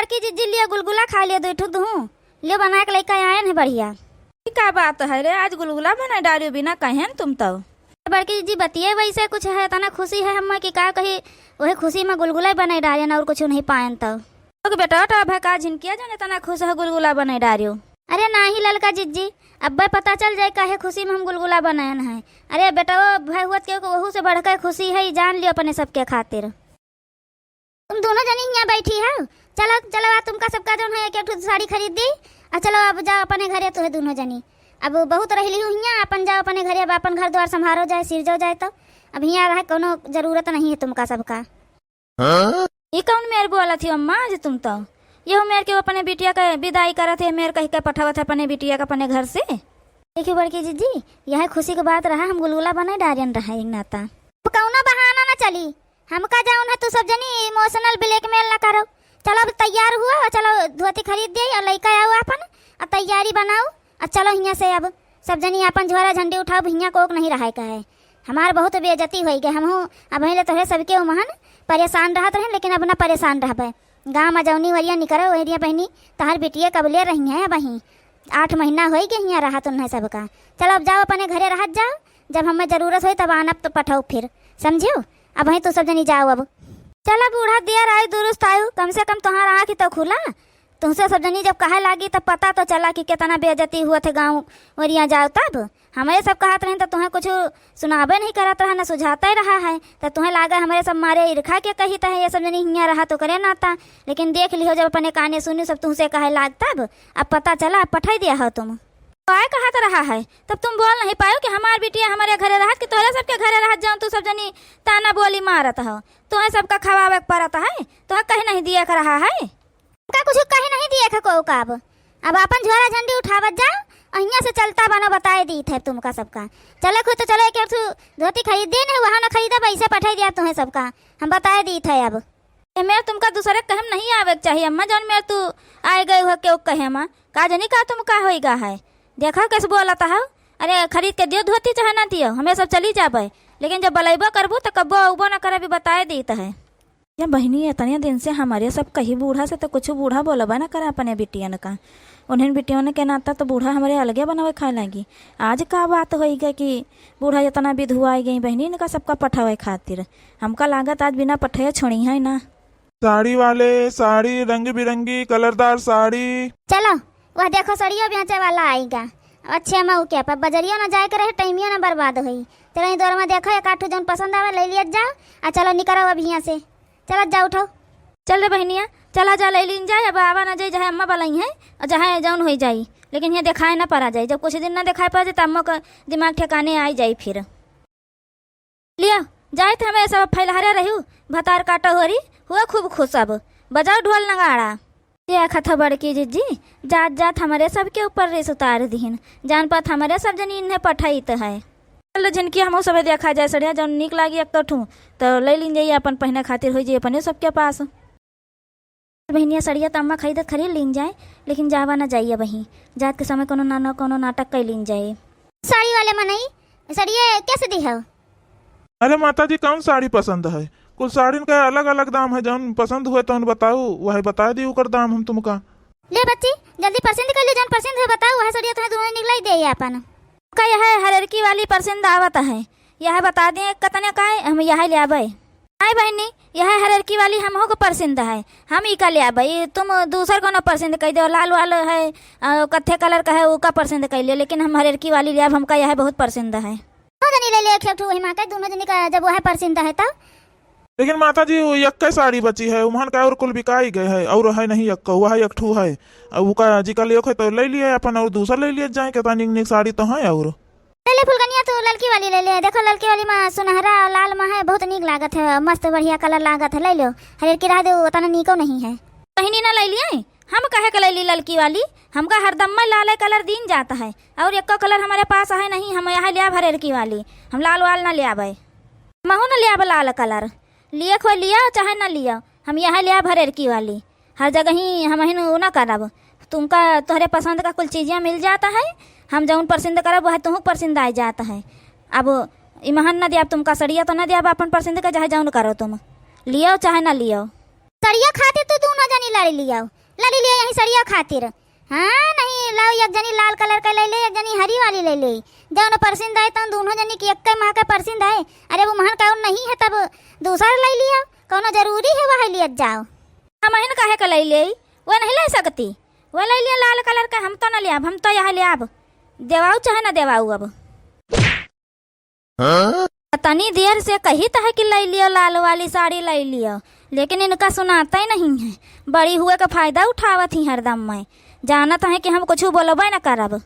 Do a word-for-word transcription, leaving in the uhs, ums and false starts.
बड़की जिज्जी, लियो गुलगुला खाइ लियो, दुइ ठो दुहूँ। लियो बनाइ के लइके आएन है बढ़िया। ई का बात है रे, आज गुलगुला बनाइ डारियो बिना कहेन तुम तउ। बड़की जिज्जी, बतिये वइसे कुछ है, एतना खुसी है हम्मे कि का कही, ओही खुसी मा गुलगुला बनाइ डारेन अउर कुछ नहीं पाएन तउ। तो बेटा, तो अब है का झिनकिया जउन एतना खुस है गुलगुला बनाइ डारियो। अरे नाहीं ललका जिज्जी, अब्बे पता चल जाइ काहे खुसी मा हम गुलगुला बनाएन है। अरे बेटा, ओ भाई हुअत के ओहू से बढ़के खुसी है, ई जान लियो अपने सबके खातिर। तुम दुनो जनी हियाँ बैठी हउ, चलो, चलो, आ तुमका सबका जउन है एक एक ठो साड़ी खरीद दी, अउर चलो अब जाओ अपने घरे तुहे दुनो जनी। अब बहुत रहि लिहू हियाँ, आपन जाओ अपने घरे, अब आपन घर द्वार सम्हारो जाइ, सिरजो जाइ तउ। अब हियाँ रहइ कउनो जरूरत नहीं है तुमका सबका। हाँ? ई कउन मेर बोलत ही अम्मा आज तुम तउ? यहू मेर के अपने बिटिया के बिदाई करत है, मेर कहि के पठावत है अपने बिटिया के अपने घर से। देखियो बड़की जिज्जी, यहै खुसी के बात रहा, हम गुलगुला बनाइ डारेन रहा एक नाता। अब कउनो बहाना न चली, हमका जउन है तू सब जनी emotional blackmail न करो। चलो अब तैयार हुआ अउर चलो धोती खरीद दिया अउर लइके आओ आपन, अउर तैयारी बनाओ अउर चलो हियाँ से। अब सब जनी आपन झोरा झंडी उठाओ, हियाँ कोक नहीं रहइ का है। हमार बहुत बेइज्जती होइ गइ, हमहू अबहीं ले तोहरे सबके उमहन परेसान रहत रहेन, लेकिन अब न परेसान रहबे। गाँव मा जउनी वरिया निकरो, ओहरिया बहिनी, तोहर बिटिया कबले रही है अबहीं। आठ महीना होइ गए हियाँ रहत उन्हें सबका। चलो अब जाओ अपने घरे रहत जाओ, जब हमें जरूरत होई तब आनब तो पठाओ फिर, समझियो? अबहीं तू सब जनी जाओ अब। चलो बूढ़ा दियर आयु दुरुस्त आयु, कम से कम तोहार आँखी तो खुला। तुहसे सब जनी जब कहे लागी तब पता तो चला कि केतना बेइज्जती हुअत है गाँव ओरिया जाओ तब। हमरे सब कहत रहेन तो तुहें कुछ सुनाबे नहीं करत रहा, न सुझाते रहा है, तो तुहें लागे हमरे सब मारे इरखा के कहित है, ये सब जनी हियाँ रहा तो करे नाता। लेकिन देख लिहो, जब अपने काने सुनी सब तुहसे कहे लाग तब, अब पता चला, अब पठाई दिया हो तुम। काय कहत रहा है, तब तुम बोल नहीं पायो कि हमार बिटिया हमरे घरे रहत कि तोहरे सबके घरे रहत, जउन तू सब जनी ताना बोली मारत हो, तुहें सबका खवावे के परत है, तुहें कहीं नहीं दिए के रहा है। का कुछ कहीं नहीं दिए खको का अब। अब आपन झोरा झंडी उठावत जाओ, अहियाँ से चलता बनो, बताए दीत है तुमका सबका। चले खुद तो चलो, एक ठो धोती खरीदे नहीं, वहाँ न खरीदा, वैसे पठाई दिया तुहें सबका, हम बताए दीत है अब। ए मेर तुमका दूसरे कहम नहीं आवे के चाहिए अम्मा, जउन मेर तू आए गए हो केहू कहे अम्मा, का जनी का तुम का होई गा है, देखा कैसे बोलत हो। अरे खरीद के दियो धोती चाहे ना दियो, हमें सब चली जाबे, लेकिन जब बलैबो करबू तो कब्बो अउबो ना करबी, बताए दीत है। या बहिनी, एतने दिन से हमरे सब कही बूढ़ा से तो कुछ बूढ़ा बोलबे ना करे अपने बिटियन का। उन्हें बिटियन के नाता तो बूढ़ा हमरे अलगे बनावे खाए लागी। आज का बात होई गए कि बूढ़ा एतना बिधुआई गई बहिनी इनका सबका पठावे खातिर। हमका लागत आज बिना पठाए छोड़ी है ना। साड़ी वाले, साड़ी, रंग बिरंगी कलरदार साड़ी। चलो, वह देखो सड़ियो बेचे वाला आइगा। अच्छे मौके पर बजरियो ना जाए के रहे, टाइमियो ना बर्बाद होई। चलो, ई दौर में देखो, एक आठ ठो जौन पसंद आवे, ले लियत जाओ। आ चलो, निकरो अब हियाँ से। चलत जाओ, उठो। चल रे बहिनिया, चला जा, ले लीन जाए। अब आवा ना जाए, चाहे अम्मा बलाई हैं और चाहे जौन होई जाई, लेकिन हियाँ देखाए ना परा जाए। जब कुछ दिन ना देखाए परा जाए, तब अम्मा का दिमाग ठिकाने आई जाई फिर। लिया, जाइत हमें सब फैलहरे रह्यू, भतार काटो होरी, हुआ खूब खुश अब। बजाओ ढोल नगाड़ा। ये खत बड़की जिज्जी, जात जात हमरे सबके ऊपर रिस उतार दिहिन। जान पात हमरे सब जनी इन्हें पठाइत है। चल झिनकी, हमहू सबे देखा जाए सड़िया, जौन नीक लागी एक ठू, तो ले लीन जाइए अपन पहिने खातिर, होई जाइए अपने सबके पास। बहिनिया, सड़िया त अम्मा खरीदत खरीद लीन जाए, लेकिन जावा ना जाइए बही। जात के समय कोनो ना, ना कोनो नाटक कई लीन जाए। साड़ी वाले मनई, सड़िया कैसे दिहव? अरे माता जी, कौन साड़ी पसंद है? कुल साड़िन का अलग-अलग दाम है, जौन पसंद हुए तौन बताऊ, वही बता दी ओकर दाम हम तुमका। ले बच्ची, जल्दी पसंद कर ली, जौन पसंद हुए बताऊ, वह सड़िया तुम्हें दोनों निकलाई दे अपन। का यह हरेरकी वाली पसंद आवत है, यह बता दें कतने का है, हम यह ले आबे। नाहीं बहिनी, यह हरेरकी वाली हमहू के पसंद है, हम ई का ले आबे, ई तुम दूसर कोनो पसंद कर दो, लाल वाल है, अ, कत्थे कलर का है, ओका पसंद कर लियो, लेकिन हम हरेरकी वाली ले आब, हमका यह बहुत पसंद है। दोनों जनी ले ले एक ठो, वही माँ के दोनों जनी का जब वह पसंद है तब। लेकिन माता जी, वो यक्के साड़ी बची है, उम्हन का और कुल बिकाई गए है, और है नहीं यक्का, वह एक ठो है। अब उका जिका लियो है तो ले लिए अपन, और दूसर ले लिए जाए, कितना निक निक साड़ी तो है। और ले ले फुलगनिया, तू ललकी वाली ले ले, देखो ललकी वाली मा सुनहरा और लाल मा है, बहुत निक लागत है, मस्त बढ़िया कलर लागत है, ले लो। हरेरकी रह दे, उतना निको नहीं है। बहिनी ना ले लिए, हम काहे के लैली ललकी वाली? हमका हरदम्मा लाले कलर दीन जात है, और एको कलर हमरे पास है नहीं, हम यह ल्याब हरेरकी वाली, हम लाल वाल ना ल्याबे, हमहू ना ल्याब लाल कलर। लिए खो लिया चाहे ना लिया, हम यह ल्याब हरेरकी वाली। हर जगह ही हम हिन उ ना करब। तुमका तोहरे पसंद का कुल चीजिया मिल जात है, हम जौन पसंद करब वह तुहू पसंद आ जात है। अब इमहन ना द्याब तुमका सड़िया तो ना द्याब अपन पसंद का, चाहे जौन करो तुम, लियो चाहे ना लियो। सड़िया खातिर तू दूनो जनी लड़ि लियो, लड़ि लियो यही सड़िया खातिर। हाँ, नहीं लाओ, एक जनी लाल colour के लइ ले, एक जनी हरी वाली लइ ले। जउन परसिंद आए तउन दूनो जनी की एक्के माँ के परसिंद आए। अरे वो महन कउन नहीं है तब दूसर लइ लियो, कउनो जरूरी है वह लियत जाओ। हमहिन काहे के लइ लेई, वह नहीं लइ सकती, वह लइ लियो लाल colour के, हम तो न लियाब, हम तो यह लियाब, देवाऊ चाहे न देवाऊ अब। हाँ? तनी देर से कहित है कि लइ लियो, लाल वाली साड़ी लइ लियो, लेकिन इनका सुनातइ नहीं है। बड़ी हुए के फायदा उठावत ही हरदम। मैं जानत है कि हम कुछ बोलबइ न करब।